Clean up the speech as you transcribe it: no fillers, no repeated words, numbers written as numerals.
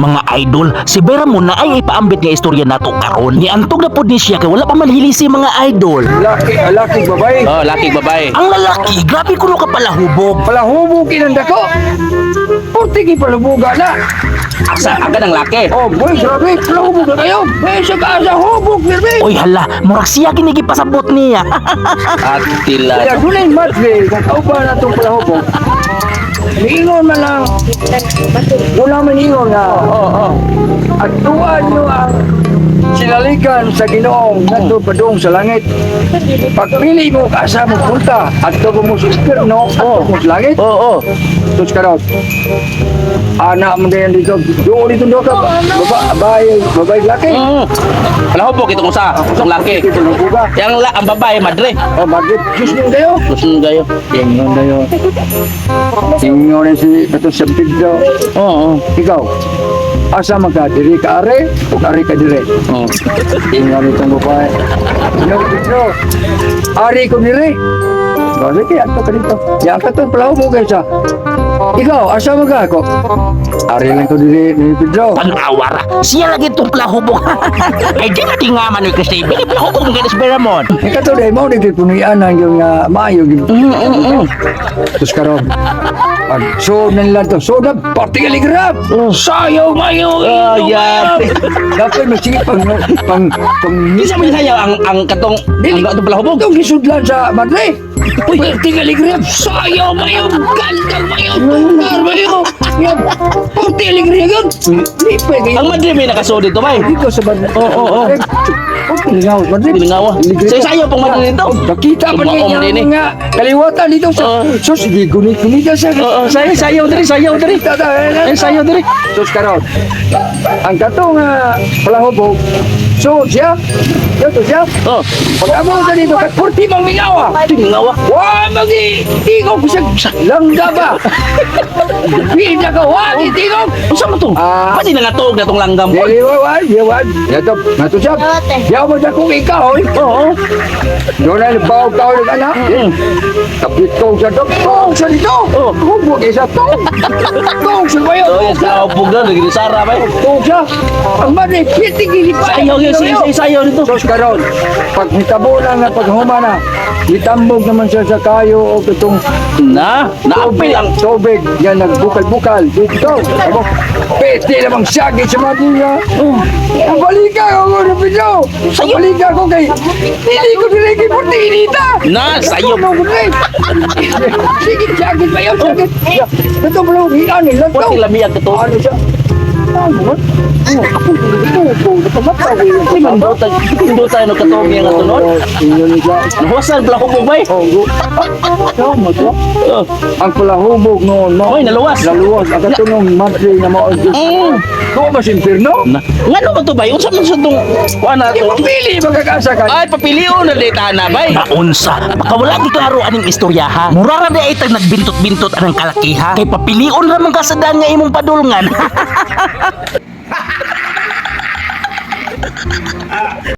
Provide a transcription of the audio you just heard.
Mga idol, si Beramon na ay ipaambit nga istorya nato karon. Niantog na pod ni siya kay wala pa man hilisi, mga idol. Laki, laki babae. Oh, laki babae. Ang lalaki, grabe kuno ka palahubog. Palahubog inang dako. Purtigi palubuga na. Asa agad ang laki. Oh, boy, grabe, palahubog na kayo. May siya ka sa hubog, grabe. Oy hala, murag siya kini gipasabot niya. Atila. Kaya dunay madre, kakauban na itong palahubog. Niingon man lang, wala man ingon na, Oo, oh. at tuwan nyo ang sinalikan sa Ginoong ngadto padung sa langit. Pagpili mo ka asa mo punta, adto mo sa impyerno, adto mo sa langit. Oo, oh. Terus karon. Anak mo din dito. Doon dito doon ka. Babae, babae laki. Palahubog itong usa, itong laki. Ito lang buga. Yang la, ang babae madre. Oh, magit. Diyos mo kayo. Gusto nyo kayo? Ingon dayo. Ingon na si kato sa Pedro. Oo. Ikaw. Asa man ka diri ka are o ari ka diri? Oo. Ingon itong babae. Ingon Pedro. Ari ko diri. Grabe kaya ato ka dito. Yang katong palahubog kaysa. Ikaw, asa man ka ako? Ari lang ko diri ni Pedro. Panawara, siya lagi itong palahubog. Ay di na tingaman ni Christy. Bili palahubog ng si Beramon. Ikaw to dahil mo di punuyan ang yung maayo gyud. Terus karon. Pag so na nila to, so na party aligrap. Sayaw mayo. Oh, yeah. Dapat magsige pang pang pang Di sa man sayaw ang katong ang katong palahubog. Itong gisudlan sa madre. Uy, party aligrap. Sayaw mayo, gandang mayo, tungkar mayo. Yan. Party aligrap yun. Lipay kayo. Ang madre may nakasuod dito bay. Dito sa madre. Oo. Okay, lingaw, madre. Lingawa. Sa sayaw pang madre dito. Nakita pa niya Tumaom yung din eh. mga kaliwatan dito sa... Sus, sige, gunit-gunit siya. Oo, sayaw sayaw diri, sayaw diri. Eh, sayaw diri. Sus karon. Ang katong palahubog, so siya, dito siya. Oh, Pag amo sa dito, kat purti mang mingawa. lingawa. Wa magi tingog sa langga ba? Pinda ka wa gi tingog. Unsa man to? Ah. Pati nangatog na tong langgam. Dili wa wa, di wa. Yato, nato siya. Diyaw mo sa kung ikaw. Oo. Doon na baw ka ulit anak. Tapit ko sa tong sa dito. Oh. Hubog isa tong. Tong sa bayo. Oh, yes, naubog na lagi sara bay. Tong siya. Ang madre piti gili pa. Sayaw gyud, sayaw sayaw dito. Sos karon. Pag mitabo lang na paghuma na, gitambog naman siya sa kayo o itong Na, naapil ang tubig yan nagbukal-bukal dito. Ako, pwede namang siyagi sa mga niya. Oh. Ang balika ko ko na video. Ang balika ko kay dili ko dili kay puti inita. Na, sayo. Sige, siyagi pa yun, siyagi. Ito bro, ano lang to. Puti lami ang kato. Ano siya? Ano? Ako, ito, ito, Ay, mandota, mandota no katong nga tunon. Inyo nila. Nahuwasan pala ko bay. Oh, go. Tama to. Oh. Ang palahubog noon, no? Oy, naluwas. Naluwas. Ang katunong madre na mao ang Diyos. Tuwa ba sa impierno? Na. Ngano ba to bay? Unsa man sa tong kuan na Di to? pili magkakasa ka. Ay, papilion na dita na bay. Naunsa, baka wala gi klaro aning istorya ha. Mura ra di ay tag nagbintot-bintot anang kalakiha. Kay papilion ra man ka sa daan nga imong padulngan.